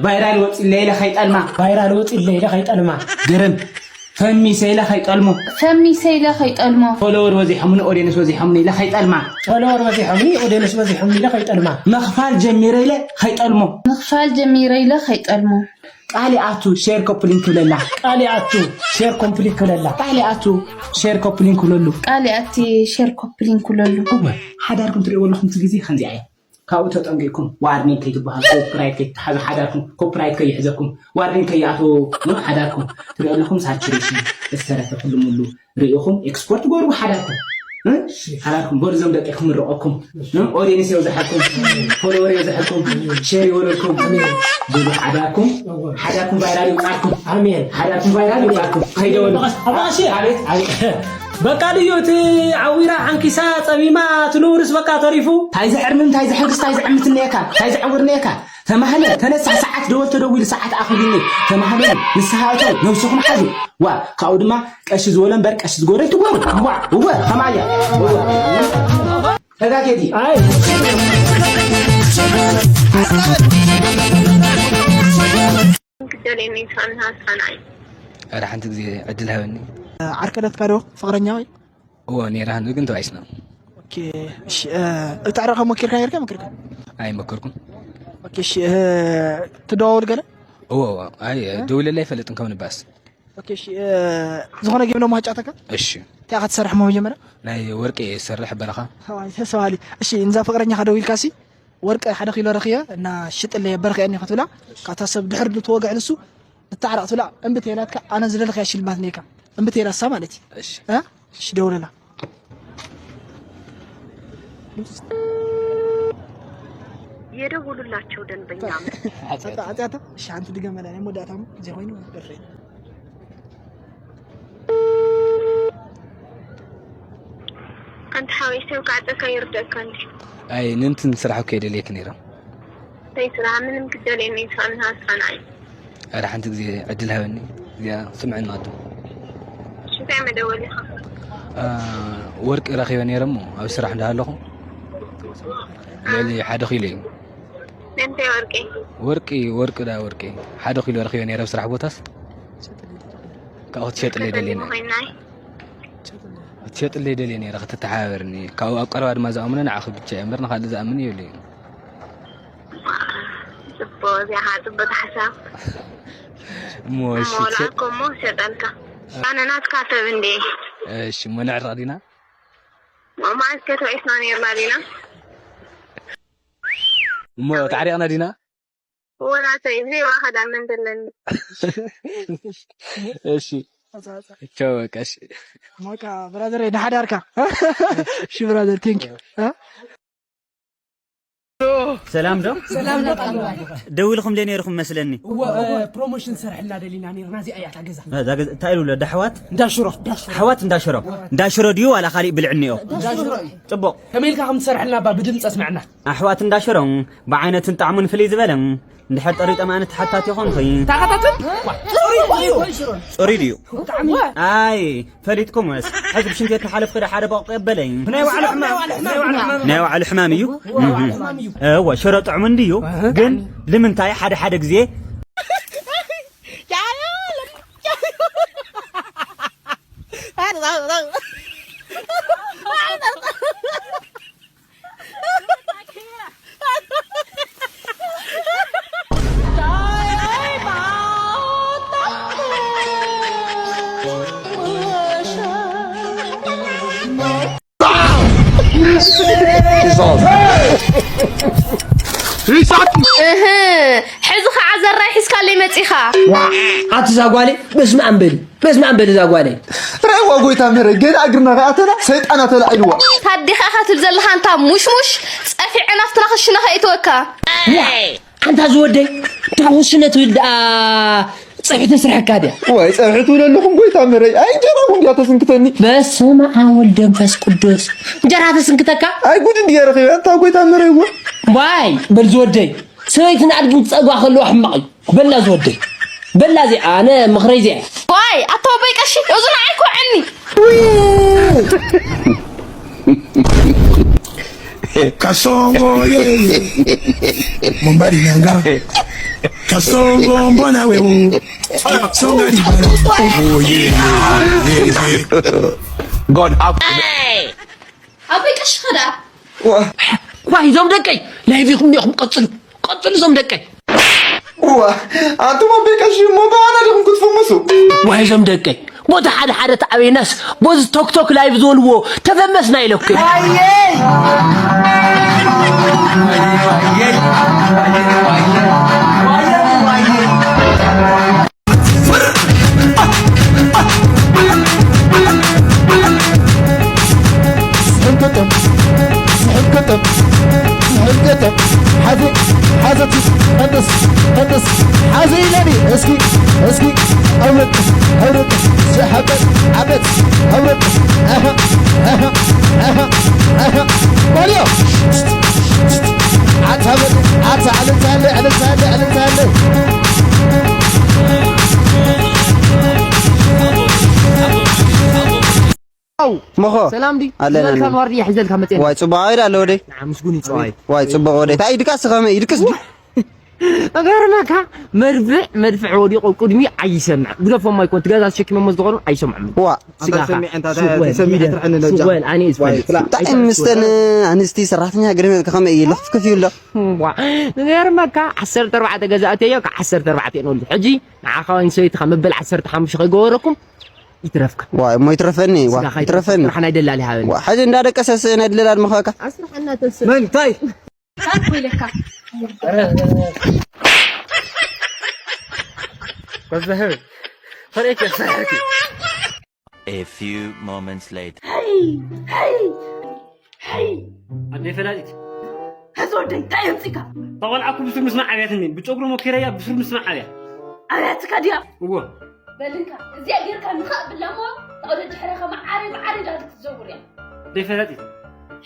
ቫይራል ወፂለይ ኢለ ከይጠልማ። ቫይራል ወፂለይ ኢለ ከይጠልማ። ገረም ፈሚሰ ኢለ ከይጠልሞ። ፈሚሰ ኢለ ከይጠልሞ። ፎሎወር ወዚሖምኒ፣ ኦዲየንስ ወዚሖምኒ ኢለ ከይጠልማ። ፎሎወር ወዚሖምኒ፣ ኦዲየንስ ወዚሖምኒ ኢለ ከይጠልማ። ምኽፋል ጀሚረ ኢለ ከይጠልሞ። ምኽፋል ጀሚረ ኢለ ከይጠልሞ። ቃል ይኣቱ ሼር ኮፕሊንክ ክብለላ። ቃል ይኣቱ ሼር ኮምፕሊት ክብለላ። ቃል ይኣቱ ሼር ኮፕሊንክ ክብለሉ። ቃል ይኣቲ ሼር ኮፕሊንክ ክብለሉ። እወ፣ ሓዳርኩም ትርእይዎ ኣለኹም፣ እቲ ግዜ ከምዚኣ እያ። ካብኡ ተጠንቂቕኩም ዋርኒንግ ከይትበሃሉ፣ ኮፒራይት ከይትተሓዙ፣ ሓዳርኩም ኮፒራይት ከይሕዘኩም፣ ዋርኒንግ ከይኣትዎ፣ እ፣ ሓዳርኩም ትሪኡ ኣለኹም፣ ሳቹሬሽን ዝተረፈ ኩሉ ሙሉ ርኢኹም ኤክስፖርት ግበርዎ ሓዳርኩም። እ? ሓዳርኩም በሉ፣ እዞም ደቂ ክምርቐኩም። እ? ኦዲየንስ የብዝሓልኩም፣ ፎሎወር የብዝሓልኩም፣ ሼር ይበለልኩም። ብሉ ሓዳርኩም፣ ሓዳርኩም ቫይራል ይውጻልኩም። ኣሜን። ሓዳርኩም ቫይራል ይውጻልኩም። ከይደወሉ። ኣባሲ። ኣቤት። ኣቤት። በቃ ልዩ እቲ ዓዊራ ሓንኪሳ ጸሚማ እቲ ንውርስ በቃ ተሪፉ። ታይ ዝዕርምን ታይ ዝሕንክስ ታይ ዝዕምትን ነየካ፣ ታይ ዝዕውር ነየካ። ተማህለ፣ ተነሳ፣ ሰዓት ደወል ተደዊሉ፣ ሰዓት ኣኽብልኒ። ተማህለ፣ ንስሓ እተው፣ ነብስኹም ሓዙ። ዋ፣ ካብኡ ድማ ቀሺ ዝበሎ እምበር ቀሺ ዝጎረ ኣይትግበሩ። ዋ፣ እወ፣ ከማያ። እወ። ተጋጌዲ። ኣይ። ክደልየኒ ሰኣን ሃሳናይ። ኧረ ሓንቲ ግዜ ዕድል ሃበኒ። ዓርከለትካ ዶ ፍቕረኛ ወይ? እዎ፣ ነይራ፣ ግን ተባኢስና። ኦኬ፣ እሺ፣ እ፣ እታ ዕረቕ መኪርካ ነይርካ፣ መኪርካ? ኣይመከርኩን። ኦኬ፣ እሺ፣ እ፣ ትደዋወል ገለ? እዎ፣ እዎ፣ ኣይ፣ እ? ደዊለላ ኣይፈልጥን ካብ ንባስ። ኦኬ፣ እሺ፣ እ፣ ዝኾነ ጌም ዶ ማጫወተካ? እሺ። እንታይ ኢኻ ትሰርሕ እሞ መጀመርያ? ናይ ወርቂ እሰርሕ በረኻ። ሰዋሊ፣ ሰዋሊ። እሺ፣ ንዛ ፍቕረኛኻ ደዊልካ ሲ፣ ወርቂ ሓደ ኪሎ ረኺበ እና ሽጥለይ በርኺ እኒ ክትብላ፣ ካብታ ሰብ ድሕር ንትወግዕ ንሱ፣ ንታዕራቕ ትብላ፣ እምቢ ተይላትካ፣ ኣነ ዝደለኽያ ሽልማት ነይካ። እምቢ ተይላሳ ማለት እዩ። እሺ። እ? እሺ፣ ደውለላ። የደውሉላቸው ደንበኛ። ኣታ፣ ኣታ፣ ኣታ። እሺ፣ ሓንቲ ድገመላ፣ ናይ መወዳእታ እሞ፣ ግዜ ኮይኑ፣ በርኸ። ኣንተ ሓወይ፣ ሰብ ክዓጸካ ይርደእካ እንዲ። ኣይ፣ ንንትን ስራሕ እኮ የደልየክ ነይረ። እንታይ ስራሕ? ምንም ክደልየኒ ይስኣል፣ ንሃስኻ ንዓይ። ኣረ፣ ሓንቲ ግዜ ዕድል ሃበኒ። እዚኣ ስምዕና ኣዶ። እሺ፣ እንታይ መደወሊኻ? አ፣ ወርቂ ረኺበ ነይረ እሞ፣ ኣብ ስራሕ እንዳሃለኹ፣ ልዕሊ ሓደ ኪሎ እዩ። ናይ ምንታይ ወርቂ? ወርቂ፣ ወርቂ ዳ ወርቂ። ሓደ ኪሎ ረኺበ ነይረ ኣብ ስራሕ ቦታስ። ካብኡ ክትሸጥለይ ደልየ ነይረ። ኮይናይ? ክትሸጥለይ ደልየ ነይረ፣ ክትተሓባበርኒ። ካብኡ ኣብ ቀረባ ድማ ዝኣምኖ ንዓኺ ብቻ እየ እምበር ንኻልእ ዝኣምን የብለይን። ጽቡቕ፣ እዚኣ ኸዓ ጽቡቕ ሓሳብ። እሞ እሺ፣ እሞ ትሸጥ- ላእኮ እሞ ሸጠልካ። ኣነ ናትካ ሰብ እንዴ? እሺ፣ እሞ ነዕርቕ ዲና? እሞ መዓስ ከ ተባኢስና ነይርና ዲና? እሞ ተዓሪቕና ዲና? ወላተይ፣ ብዘይ ዋኻ ዳመን ዘለኒ። እሺ። ቻው፣ በቃ፣ እሺ። በቃ፣ ብራዘር፣ ንሓዳርካ። እሺ፣ ብራዘር፣ ቴንክ ዩ። እ? ሰላም ዶ? ሰላም ዶ? ደዊልኩም ዶ ነይርኩም መስለኒ? እወ፣ እ፣ ፕሮሞሽን ሰርሕልና ደሊና ነይርና፣ እዚኣ እያ እታ ገዛ። እዛ ገዛ እንታይ ኢሉ ኣሎ? ኣሕዋት? እንዳሽሮ፣ እንዳሽሮ። ኣሕዋት እንዳሽሮ። እንዳሽሮ ድዩ ዋላ ካሊእ ብልዒ እኒኦ? እንዳሽሮ እዩ። ጽቡቕ። ከመይ ኢልካ ከም ትሰርሕልና እባ ብድምፂ ኣስምዐና። ኣሕዋት እንዳሽሮ ብዓይነትን ጣዕሙን ፍልይ ዝበለ፣ እንድሕር ጠሪጠ ማእነ ተሓታቲ ይኾንኩ። ታኻታትን? ጽሩይ ድዩ? ጽሩይ ድዩ? ብጣዕሚ። ኣይ፣ ፈሊጥኩምስ። ሕዚ ብሽንቲ ተሓለፍኩ ዶ ሓደ በቆቅ የበለይ? ናይ ባዕሉ ሕማም፣ ናይ ባዕሉ ሕማም። ናይ ባዕሉ ሕማም እዩ? ናይ ባዕሉ ሕማም እዩ። እወ፣ ሽሮ ጥዑም እንድዩ፣ እህ። ግን ልምንታይ ሓደ ሓደ ግዜ እህ፣ ሕዚ ኸዓ ዘራይ ሒዝካለይ መጺኻ። ዋ፣ ኣቲ እዛ ጓለይ፣ በስመ ኣብ በሊ፣ በስመ ኣብ በሊ እዛ ጓለይ። ርኣይዋ ጎይታ ምህረይ፣ ገና እግርና ከይኣተና ሰይጣና ተላዒልዋ። ታዲኻ ኢኻ ትብል ዘለኻ ኣንታ ሙሽሙሽ፣ ጸፊዐ ናብትና ክሽነ ከይእትወካ። ዋ፣ ኣንታ ዝወደይ፣ እንታይ ክሽነ ትብል ደኣ ጸብሒ ተስርሐካ ድያ? ዋይ፣ ጸብሒ ትብል ኣለኹም ጎይታ ምህረይ። ኣይ፣ እንጀራ እውን ድያ ተስንክተኒ። በስመ ኣብ ወልድ መንፈስ ቅዱስ። እንጀራ ተስንክተካ? ኣይ፣ ጉድ እንድየ ረኺበ፣ ኣንታ ጎይታ ምህረይ እወ። ዋይ፣ በል ዝወደይ፣ ሰበይትን ኣድግን ክጸግባ ከለዋ ሕማቕ እዩ። በላ ዝወደይ። በላ እዚኣ፣ ኣነ ምኽረይ እዚኣ እያ። ዋይ፣ ኣታ ኣቦይ ቀሺ፣ እዚ ንዓይ ክውዕልኒ። Kasongo, yeah, yeah. Mombari nanga. Kasongo, mbona we, oh. Songa di bala. Oh, yeah, yeah, yeah, yeah. God have. ኣቦይ ቀሺ ኸዳ። ዋ፣ እዞም ደቀይ፣ ላይቭ ኢኹም እኒኦኹም፣ ቀጽሉ፣ ቀጽሉ እዞም ደቀይ። ዋ፣ ኣንቱም ኣቦይ ቀሺ እሞ ብኣና ዲኹም ክትፍምሱ? ዋይ፣ እዞም ደቀይ፣ ቦቲ ሓደ ሓደ ተዓበይናስ፣ ቦዚ ቶክቶክ ላይቭ ዝበልዎ ተፈመስና ኢለኩም። ዋየይ! ስሕንከተም፣ ስሕንከተም፣ ስሕንከተም። ሓዚ፣ ሓዘቲ፣ ቀንደስ፣ ቀንደስ። ሓዚ ኢለኒ፣ እስኪ፣ እስኪ። ኣውረድ፣ ኣውረድ፣ ዝሓበጥ፣ ዓበጥ፣ ኣውረድ። ኣሃ፣ ኣሃ፣ ኣሃ፣ ኣሃ። በልዮ። ኣታ በል፣ ኣታ ዕልልታ ኣለ፣ ዕልልታ ኣለ፣ ዕልልታ ኣለ። ኣው፣ መኾ። ሰላም ዲ? ኣለና፣ ዝመልካ ኣለና። ዋርድያ ሒዘልካ መፅአ። ዋይ፣ ፅቡቕ ኣይዳ ኣሎ ወደይ? ንዓ፣ ምስጉን እዩ፣ ፅቡቕ። ዋይ፣ ፅቡቕ ወደይ። እንታይ ኢድካ ስኸመ፣ ኢድክስ ዲ? እገርመካ፣ መድፍዕ፣ መድፍዕ ወዲቑ ቅድሚ ኣይሰምዕ። ግደፎም ኣይኮን፣ ትገዛ ተሸኪሞሞ ዝኸኑ ኣይሰምዖም። ዋ። ስጋኻ። ኣንታ ሰሚዐ፣ እንታ ሱቕ በል፣ ተሰሚዐ፣ ሂደ። ትርዕኒ ነጃ። ሱቕ በል፣ ኣነ እየ ዝፈልጥ። እንታይ ምስለን ኣንስቲ ሰራሕተኛ ግርመ ከመይ እዩ? ልኽፍክፍ ይብሎ። ዋ። እገርመካ፣ ዓሰርተ ኣርባዕተ ገዛእተዮ፣ ካብ ዓሰርተ ኣርባዕተ እየን ወሊዱ። ሕጂ ንዓኻ ወይን ሰበይትኻ መበል ዓሰርተ ሓሙሽተ ከይገበረኩም ይትረፍካ። ዋ፣ እሞ ይትረፈኒ፣ ዋ፣ ስጋኻ ይትረፈኒ። ስራሕ ናይ ደላሊ ሃበኒ። ዋ፣ ሕጂ እንዳደቀሰስ ናይ ደላሊ ምኸካ? ኣስራሓና ተስእ። መን? እንታይ? ካብ ኮይለካ። ከዘህብ። ፈሬክ ያሳያኪ። A few moments later. ሄይ! ሄይ! ሄይ! ኣደይ ፈላጢት። ሕዚ ወደይ፣ እንታይ የምፅካ? እታ ቆልዓ እኮ ብሱር ምስማዕ ኣብያትኒ። ብጨጉሪ ሞኪረያ ብሱር ምስማዕ ኣብያ። ኣብያትካ ድያ? እዎ። በልንካ፣ እዚኣ ጌርካ ንኻእ ብላ እሞ፣ እታ ወደ ድሕረኻ መዓረይ መዓረይ እንዳበለት ክትዘውር እያ። ኣደይ ፈላጢት።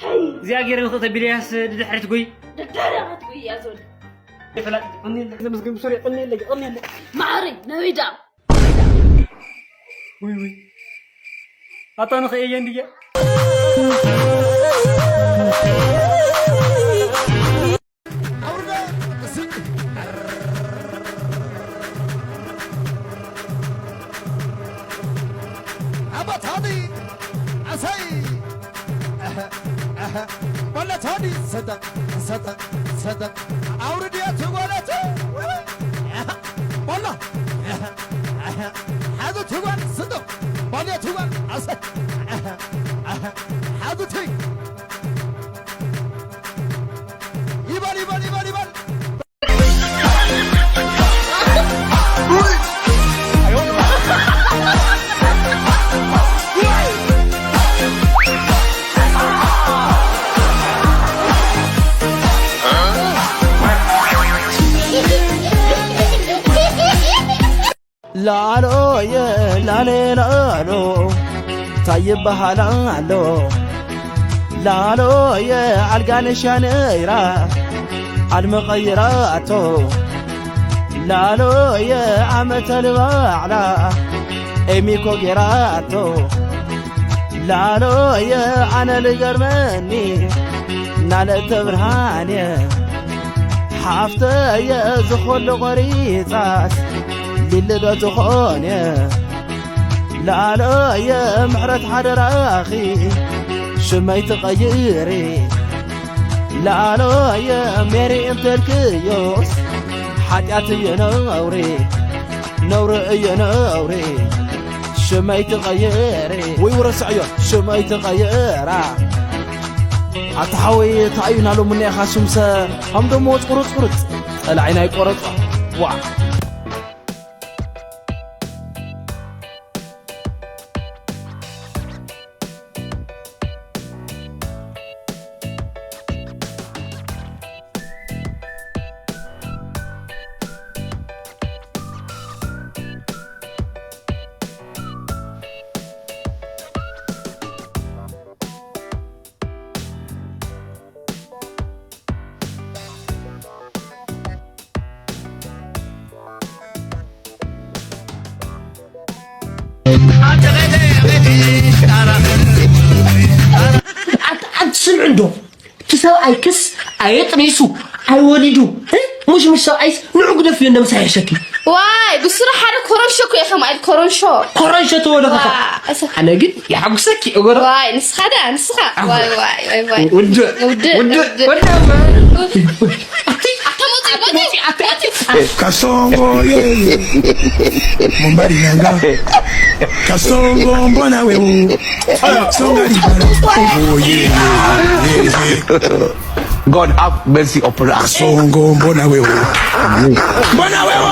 ሄይ! እዚኣ ጌረ ንኽእ ተቢለያስ ድድሕሪት ጎይ። ድድሕሪኻ ትጎይ እያ ዞል። ኣደይ ፈላጢት፣ ቅንየለይ። ዘመስግን ብሱር እየ፣ ቅንየለይ፣ ቅንየለይ። መዓረይ፣ ነዊዳ። ውይ፣ ውይ። ኣታ ንኽእየ እንድየ። ኣባታኒ፣ ኣሰይ። ኣሀ፣ ኣሀ። በለታኒ፣ ሰደቕ፣ ሰደቕ፣ ሰደቕ። ኣውርድያ ትጓለተ። ኣሀ። በሎ። ኣሀ፣ ኣሀ። ሓዙ ትጓል ስንዶ። በሎ ትጓል። ኣሰ-፣ ኣሀ፣ ኣሀ። ሓዙ ትይ። ይበል፣ ይበል፣ ይበል፣ ይበል። ላሎየ ላሌ ላሎ እንታይ ይበሃል ኣሎ? ላሎየ ኣልጋ ንሻ ነይራ ዓልሚ ቀይራቶ። ላሎየ ዓመተ ልባዕላ ኤሚኮ ጌራቶ። ላሎየ ኣነ ልገርመኒ ናለተ ብርሃንየ ሓፍተየ ዝኸሉ ቆሪጻስ ሊሊ ዶ ትኾንየ? ላሎየ ምሕረት ሓደራኺ ሽመይ ትቐይሪ። ላሎየ ሜሪ እንተልክዮስ ሓጢኣት እዩ ነውሪ፣ ነውሪ እዩ ነውሪ። ሽመይ ትቐይሪ። ወይ ውረስዕዮ ሽመይ ትቐይራ። ኣታ ሓወይ፣ እንታይ እዩ ናሎም እኒኣኻ ሽምሰ? ሃም ደሞ ቁርጽ ቁርጽ። ጸላዒ ናይ ቆረጾ። ዋ። ኣት-፣ ኣትስምዑ እንዶ? እቲ ሰብኣይክስ ኣየጥኒሱ ኣይወሊዱ፣ እ? ሙሽ ሙሽ ሰብኣይስ ንዑ ግደፍዮ እንደ ምሳሕ የሸኪ። ዋይ፣ ብስሩ ሓደ ኮረንሾ እኮ እየ፣ ከም ኣይል ኮረንሾ። ኮረንሾ ተወለኸ። ዋ፣ እሰ- ኣነ ግን ይሓጉሰኪ እገሮ። ዋይ፣ ንስኻ ደኣ፣ ንስኻ። ኣወ። ዋይ፣ ዋይ፣ ዋይ፣ ዋይ። ውድ፣ ውድ፣ ውድ፣ ውድ። ውድ። ኣቲ፣ ኣታ መውፂ፣ መውፂ፣ ኣቲ፣ ኣቲ። Kasongo, yeah, yeah. Mumbari nanga. Kasongo, mbona wewe. Songa di. Oh, yeah, yeah, yeah, yeah. God have mercy upon us. Kasongo, mbona wewe. Mbona wewe.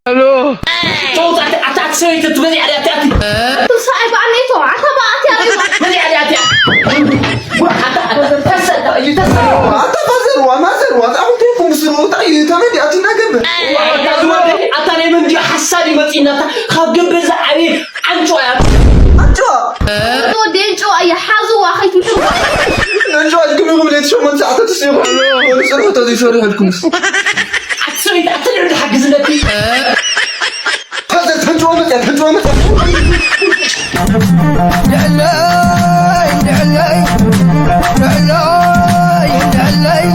ሄሎ። ተውት፣ ኣታ፣ ኣታ፣ ኣቲ ሰበይቲ፣ እቲ መዚኣ ድያ፣ ኣቲ፣ ኣቲ። ኣቲ ሰብኣይ በኣለይቶ፣ ኣታ በኣቲ ኣበይ በኣ? መዚኣ ድያ፣ ኣቲ፣ ኣቲ። ኣታ፣ ኣታ፣ ተሰዳ፣ እዩ ተሰዳ። ኣታ ፋዘር፣ ዋ ማዘር፣ ዋ ጣዕሙ ቴኩም ስሩ፣ ጣይ፣ ተመዲ፣ ኣቲ እናገበ። ኣታ ዝወደይ፣ ኣታ ናይ መን ድዩ ሓሳድ ይመጽእና፣ ኣታ ካብ ገበ ዝዓበየ ኣንጭዋ እያ። ኣንጭዋ? ወዲ ኣንጭዋ እያ፣ ሓዝዋ ከይትምሕር። ኣንጭዋ ትግብሩ ብለይቲ ሸሞንተ ሰዓታት ትስይኹ። ወዲ ጽርሑ ተዘይሰርሑ ኢልኩምስ። ኣቲ ሰበይቲ፣ ኣቲ ልዕሊ ሓግዝለኪ። ፋዘር፣ ተንጭዋ መጽያ፣ ተንጭዋ መጽያ። ልዕለይ፣ ልዕለይ፣ ልዕለይ፣ ልዕለይ።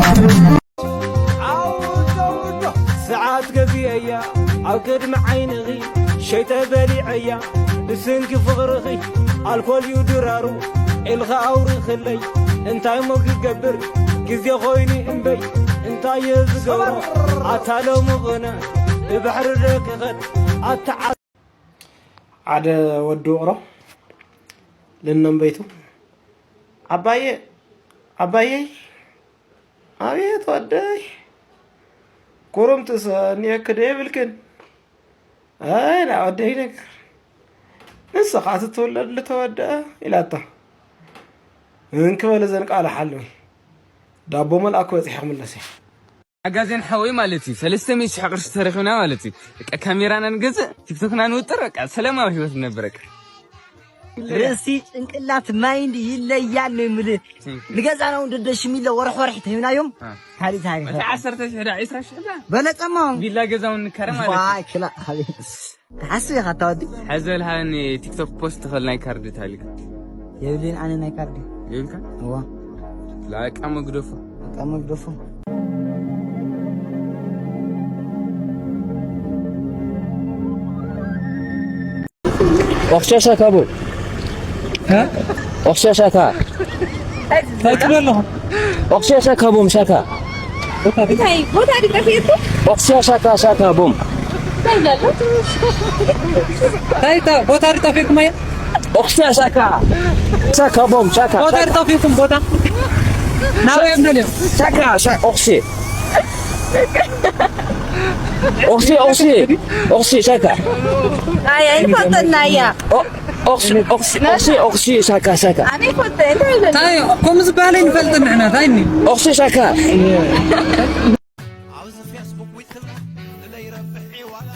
ዓው ዘውዶ ሰዓት ገዚአያ ኣብ ቅድሚ ዓይንኺ ሸይጠ በሊዐያ ብስንኪ ፍቕርኺ ኣልኮል እዩ ድራሩ ኢልኻ ኣውርኽለይ እንታይ ሞ ክገብር ግዜ ኾይኑ እምበይ እንታይ እየ ዝገብሮ ኣታ ሎሚ ቕነ ብባሕሪ ዶ ክኸድ ኣታ ሓደ ወዲ ውቕሮ ልነንበይቱ ዓባየ ዓባየይ ኣቤት ወደይ፣ ኩርምትስ እኒኤኪ ዶ የብልክን? ኣይ፣ ናይ ወደይ ነገር። ንስኻ ትትውለድሉ ተወደኣ፣ ኢላታ። እንክበል እዘን ቃል ሓለዊ። ዳቦ መልኣኩ በጺሐ ክምለስ እየ። ኣጋዜን ሓወይ ማለት እዩ፣ ሰለስተ ሚእቲ ሽሕ ቅርሺ ተረኺብና ማለት እዩ። በቃ ካሜራና ንገዝእ፣ ቲክቶክና ንውጥር፣ በቃ ሰላማዊ ህይወት ንነብር በቃ። ርእሲ፣ ጭንቅላት፣ ማይንድ ይለያል ነው የምልህ። ንገዛና እውን ደደ ሽሚለ ወርሕ ወርሕ ተሂብናዮም። አ። ካልእ ታሪኽ እቲ በቃ። ዓሰርተ ሽሕ ዳ ዒስራ ሽሕ ዳ? በለጸማ። ቪላ ገዛ እውን ንከረ ማለት እዩ። ዋይ፣ ክላ፣ ሓቢቢ። ትሓስብ ኢኻ፣ እታ ወዲ? ሕዚ በል ሃበኒ ቲክቶክ ፖስት ትኽእል ናይ ካርድ ታሊካ። የብለይን ኣነ ናይ ካርድ። የብልካ? እዋ። ላቃ መግደፎ። ላቃ መግደፎ። ኦክስያ ሻካ ቦይ። እ? ኦክስያ ሻካ። እንታይ ትብል ኣለኹ? ኦክስያ ሻካ ቦም ሻካ። እንታይ ቦታ ድቀፍ የቱ? ኦክስያ ሻካ ሻካ ቦም። እንታይ ይላሉ? እንታይ ታ-፣ ቦታ ድቀፍ የቱ ማየ? ኦክስያ ሻካ። ሻካ ቦም ሻካ። ቦታ ድቀፍ የቱ ቦታ? ናበይ እዮም ደልዮም? ሻካ ሻ-፣ ኦክሲ። ኦክሲ፣ ኦክሲ፣ ኦክሲ፣ ሻካ። ኣይ፣ ኣይንፈልጠና እያ። ኦ-፣ ኦክሲ፣ ኦክሲ፣ ኦክሲ፣ ኦክሲ፣ ሻካ፣ ሻካ። ኣነ ይፈልጠ፣ እንታይ ይብለኒ? እንታይ እዩ? ከምኡ ዝበሃል ኣይንፈልጥን ንሕና፣ እንታይ እኒ? ኦክሲ፣ ሻካ። ኣብዚ ፌስቡክ ዊትላ ንለይረብሕ ዋላ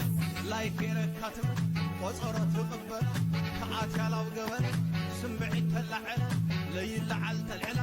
ላይክ የረካትም ቆጸሮ ትቕበል ተኣትያ ላው ገበል ስምዒት ተላዕላ ለይለዓል ተልዕላ